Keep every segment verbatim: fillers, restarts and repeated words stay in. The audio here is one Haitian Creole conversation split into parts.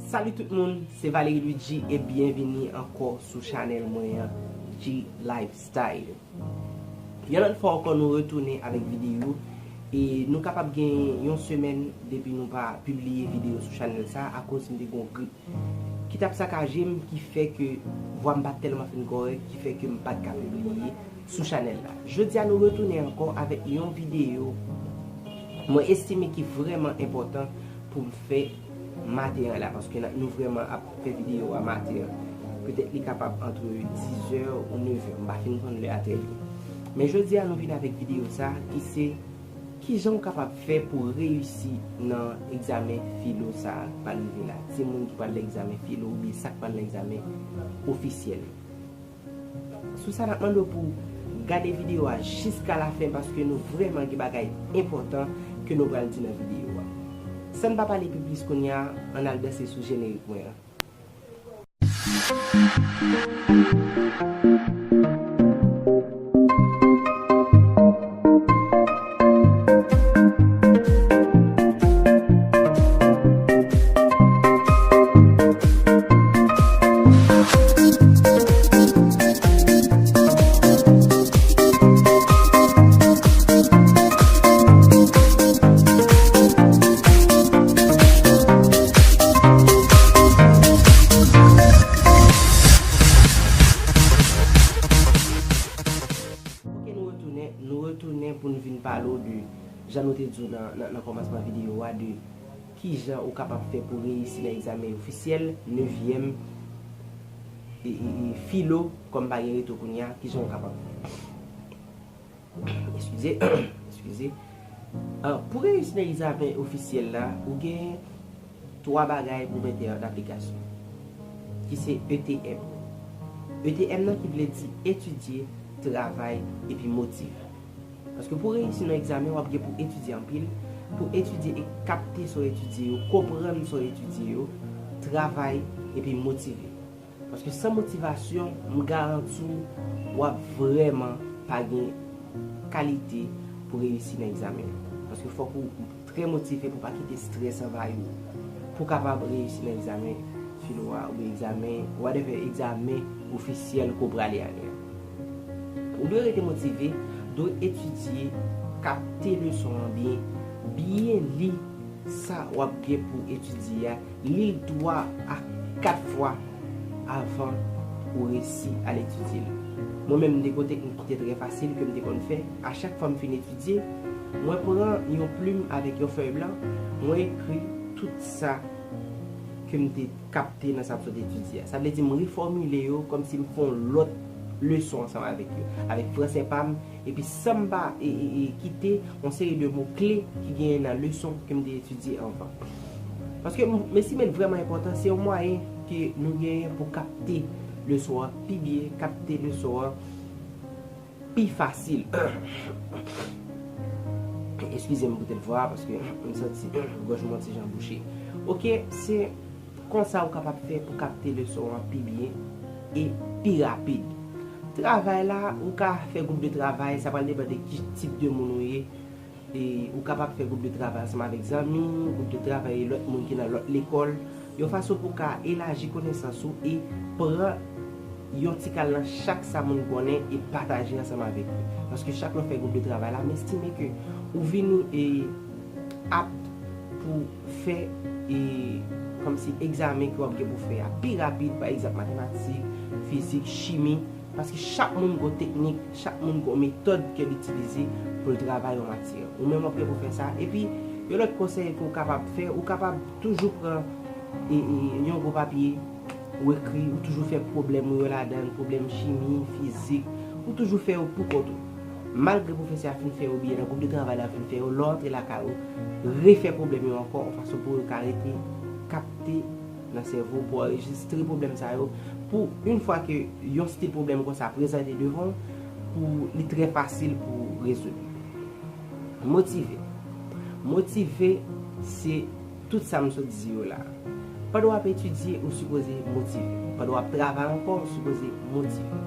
Salut tout moun, se Valery Luigi e byenvini ankò sou chanèl mwen an, G Lifestyle. Yon lòt fwa ankò nou retounen avèk videyo e nou kapab gen yon semèn depi nou pa pibliye videyo sou chanèl sa akoz m te gon grip ki t ap sakaje m, ki fè ke vwa m pa t tèlman fin kòrèk, ki fè ke m pa t ka pibliye sou chanèl la. Jodi a nou retounen ankò avèk yon videyo mwen estime ki vrèman enpòtan pou m fè maten an la, paske n ap, nou vrèman ap fè videyo a maten an. Petèt li kapab antre dizè ou nevè, m pa fin konn lè atè li. Men jodi a nou vin avèk videyo sa ki se kijan w kapab fè pou reyisi nan egzamen filo sa a k pral rive la. Timoun ki pral nan egzamen filo oubyen sa k pral nan egzamen ofisyèl. Sou sa, n ap mande w pou w gade videyo a jiska lafen paske nou vrèman gen bagay enpòtan ke nou pral di nan videyo a. San n pa pale pi plis kounye a, ann al danse sou jenerik mwen an. Ok, nou retounen, nou retounen pou n vin pale w de jan nou te di w nan, nan, nan kòmansman videyo a, de kijan ou kapab fè pou reyisi nan egzamen ofisyèl, nevyèm, e, e, e filo, kòm pa gen reto kounye a, kijan ou kapab fè. Eskize, eskize. Ah, pou reyisi nan egzamen ofisyèl la, ou gen twa bagay pou mete an aplikasyon, ki se E T M. E T M nan ki vle di etidye, travay, epi motive. Paske pou reyisi nan egzamen, w ap gen pou etidye anpil, pou etidye e kapte sa w etidye yo, konprann sa w etidye yo, travay, epi motive. Paske san motivasyon, m garanti w, w ap vrèman pa gen kalite pou reyisi nan egzamen. Paske fòk ou trè motive pou pa kite estrès anvayi w, pou w kapab reyisi nan egzamen filo a, oubyen egzamen, whatever, egzamen ofisyèl ke w prale ane a. Ou dwe rete motive, dwe etidye, kapte leson an byen, byen li sa w ap gen pou etidye a, li l twa a kat fwa avan ou resi al etidye l. Mwen menm, m te gon teknik ki te trè fasil ke m te konn fè. A chak fwa m fin etidye, mwen pran yon plim avèk yon fèy blan, mwen ekri tout sa ke m te kapte nan sa m sot etidye a. Sa vle di m refòmile yo kòmsi m fè yon lòt leson ansanm avèk yo, avèk franse pa m, epi san m pa, e, e, e, kite yon seri de mo kle ki genyen nan leson ke m te etidye anvan. Paske m, m estime l vrèman enpòtan, se yon mwayen ke nou genyen pou kapte leson an pi byen, kapte leson an pi fasil. Eskize m pou tèt vwa a, paske m santi gòj mwen ti jan bouche. Ok, se konsa ou kapab fè pou kapte leson an pi byen e pi rapid. Travay la, ou ka fè gwoup de travay, sa pral depann de ki tip de moun ou ye. E ou kapab fè gwoup de travay ansanm avèk zanmi, gwoup de travay e lòt moun ki nan lòt lekòl, yon fason pou w ka elaji konesans ou e pran yon ti kal nan chak sa moun konnen e pataje ansanm avèk yo. Paske chak lè w fè gwoup de travay la, m estime ke ou vini, e, apt pou fè, e, kòmsi egzamen ke w ap gen pou fè a pi rapid, pa egzanp, matematik, fizik, chimi, paske chak moun gon teknik, chak moun gon metòd ke l itilize pou l travay yon matyè. Ou menm w ap gen pou fè sa. Epi, yon lòt konsèy ke w kapab fè, ou kapab toujou pran, e, e, yon gwo papye, ou ekri, ou toujou fè pwoblèm ou yo ladan l, pwoblèm chimi, fizik, ou toujou fè yo pou kont ou. Malgre pwofesè a fin fè yo oubyen nan gwoup de travay la fin fè yo, lè w antre lakay ou, refè pwoblèm yo ankò, yon fason pou yo ka rete kapte nan sèvo w, pou anrejistre pwoblèm sa yo, pou yon fwa ke yon stil pwoblèm konsa prezante devan w, pou li trè fasil pou rezoud. Motive. Motive, se tout sa m sot di yo la. Pandan w ap etidye, ou sipoze motive. Pandan w ap travay ankò, ou sipoze motive.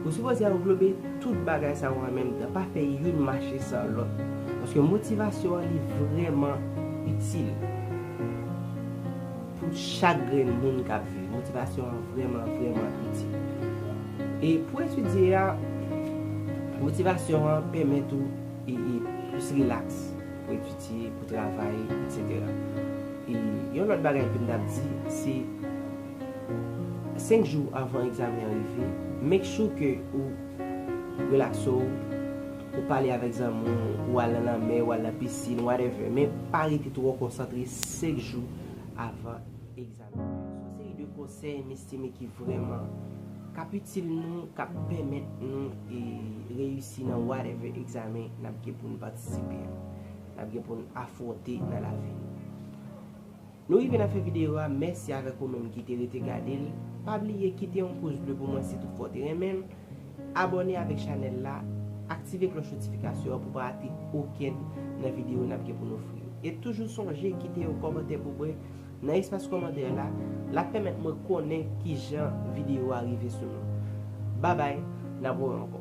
Ou sipoze anglobe tout bagay sa yo an menm tan. Pa fè youn mache san lòt. Paske motivasyon an, li vrèman itil. chak grenn moun k ap viv. Motivasyon an vrèman, vrèman itil. E pou etidye a, motivasyon an pèmèt ou e, e plis rilaks pou etidye, pou travay, etsetera. E yon lòt bagay ke m t ap di, se senk jou avan egzamen an rive, make sure ke ou relakse w, ou pale avèk zanmi w, ou al nan lanmè, ou al nan pisin, whatever. Men pa rete twò konsantre senk jou avan egzamen. Se yon seri de konsèy m estime ki vrèman k ap itil nou, k ap pèmèt nou e reyisi nan whatever egzamen n ap gen pou n patisipe a, n ap gen pou n afwonte nan lavi nou. Nou rive nan fen videyo a, mèsi avèk ou menm ki te rete gade l. Pa bliye kite yon pouz ble pou mwen si toutfwa w te renmen l. Abòne avèk chanèl la, aktive klòch notifikasyon an pou pa rate okenn nan videyo n ap gen pou n ofri yo. E toujou sonje kite yon kòmantè pou mwen nan espas kòmantè la, l ap pèmèt mwen konnen kijan videyo a rive sou nou. Babay, n ap wè ankò.